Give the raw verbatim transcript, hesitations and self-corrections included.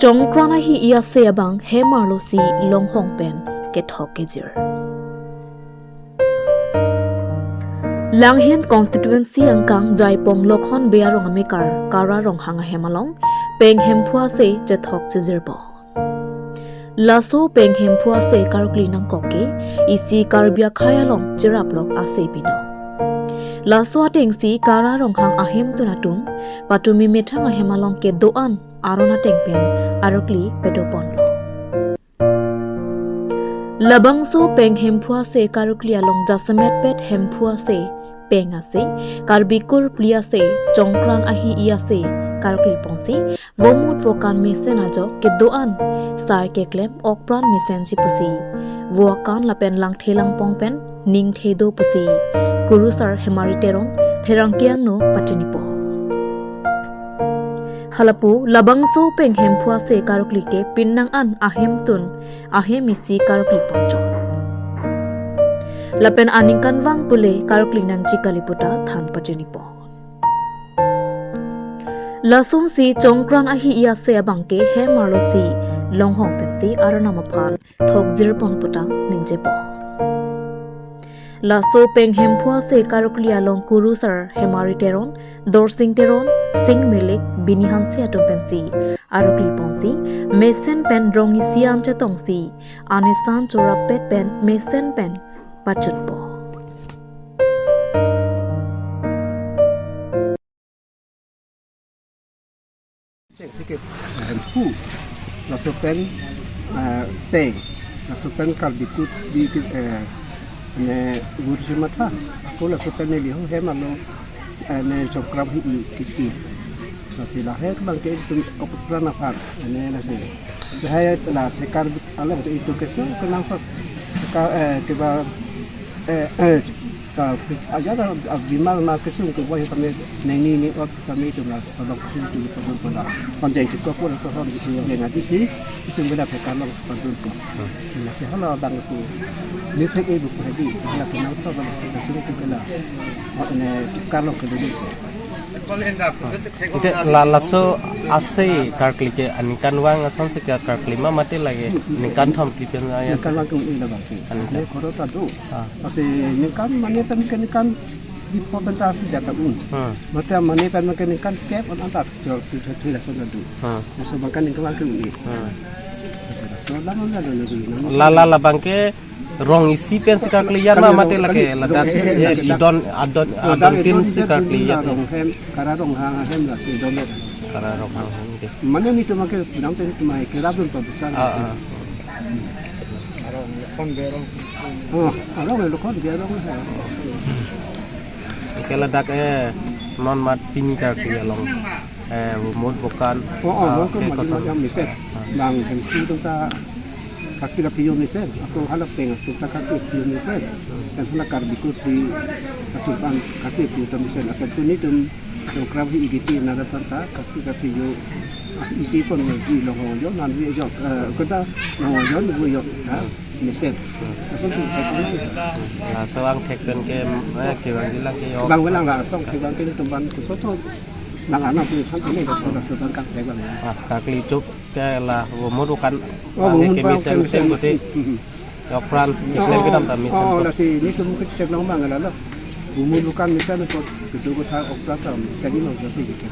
Songkran ahi-i ase abang hem arlosi longhong pen kethok kejir. Langhin constituency angkang Jaipong Lokhon Bey arong amekar Kara Ronghang ahem along penghemphu ase chethok chejirpo. Laso penghemphu ase karkli nangkok ke isi Karbi akhei along chiraplok ase pino. Laso atengsi Kara Ronghang ahemtun atum patumi methang ahem along kedo-an aron ateng pen arokli pedoponlo. Labangso penghemphu ase karkli along jasemet pet hemphu ase peng ase, Karbi kurpli ase, Songkran ahi-i ase karkli pongsi, vomut vokan mesen ajok kedo-an sai keklem okpran mesensi pusi vo akan lapen langthe langpong pen ningthe do pusi kurusar Hemari Teron pherangke angno pachinipo. Halapu labangso penghemphu ase karkli ke pinnang an ahemtun ahem isi karkli ponchot. Lapen aningkanvang pule karkli nangji kali puta than pachinipon. Lasonsi Songkran ahi-i ase abangke hem arlosi longhong pensi arnam aphan thokjirpon puta ningjepon. Laso penghemphu ase karkli along kurusar Hemari Teron, Dorsing Teron, Sing Milik, Bini Hanse atum pensi arokli ponsi mesen pen rong isi an chetongsi anesan chorap pet pen mesen pen pachunpo. Seke hemphu, laso pen, eh, teng, laso pen Karbi kut di, eh, ne gur si matha, ako laso pen neli ho hem along, eh, ne Songkran ahi-i kiti. Lasi lahei abangke itum okpran aphan, ne lasi. Lahei la thekar along si itum keso kenangsot. Thekar, eh, keba, eh, eh, ka, aja da, ah, bimal ma kesung ke boy kami neng ni ni ot kami itum la sodok kesung tu pondun pola. Panjai cukup pun so hon di sini dengan di si itum bela thekar along pondun ko. Lasi hala abang tu ni thek ibu ko hadi, hala kenangsot abang si kesung tu bela. Ot ne thekar along ke dulu. Ante la laso ase karkli ke aningkanvang asonsi ke karkli ma mate lake ningkan thom kli pen ya. Ningkanvang ke un-e labangke. Aningkan. Ne khoro ta do. Ah. Lasi ningkan mane pen ke ningkan di pho pen ta pi jata un. Hmm. Mate mane pen ke ningkan kep an anta jor pi thoi thoi lason ta do. Hmm. Laso abangke ningkanvang ke un-e. Hmm. Laso lam lam lam lam lam. La la labangke rong isi pensi karkli yan ma mate lake ladak si, eh, idon adon adon tin si karkli yan. Rong hem, Kara Ronghang hem lasi idon. Kara Ronghang hem de. Mane nitum ke pinang ten tumai kira dun pa besar. Ah, ah. Oh, arong Lokhon Bey arong he. Ke ladak, eh, non mat pini karkli along. Eh, vomut vokan, oh, oh, ah, vomut ke vokan kosong. Macam mesen. Ah. Bang hemphu atum ta karkli kaphi-o mesen. Ako hala peng atum ta karkli kaphi-o mesen. Hmm. Dan hala Karbi kut di atum an karkli kaphi-o mesen. Akan tu nitum Songkran ahi-i kiti nara tan ta karkli kaphi-o. Isi pon di longhong ajo, nanvi ajo, eh, kota longhong ajo, nanvi ajo. Ha? Mesen. Hmm. Asonsi thek. Laso abang thek pen ke, eh, kevang jilang ke ok. Vangvelang la, asong kevang ke tum ban kusoto. Nang anak punya san ini dah sudah sudah kan pegang. Ah, karkli chok ke la vomut vokan. Oh, vomut vokan mesen, mesen mesen putih. Hmm. Okpran, keklem kedam ta mesen. Oh, lasi nitum kecek long bang la lo. Vomut vokan mesen ko kedo ko tha okpran ta mesen ni lo lasi ke.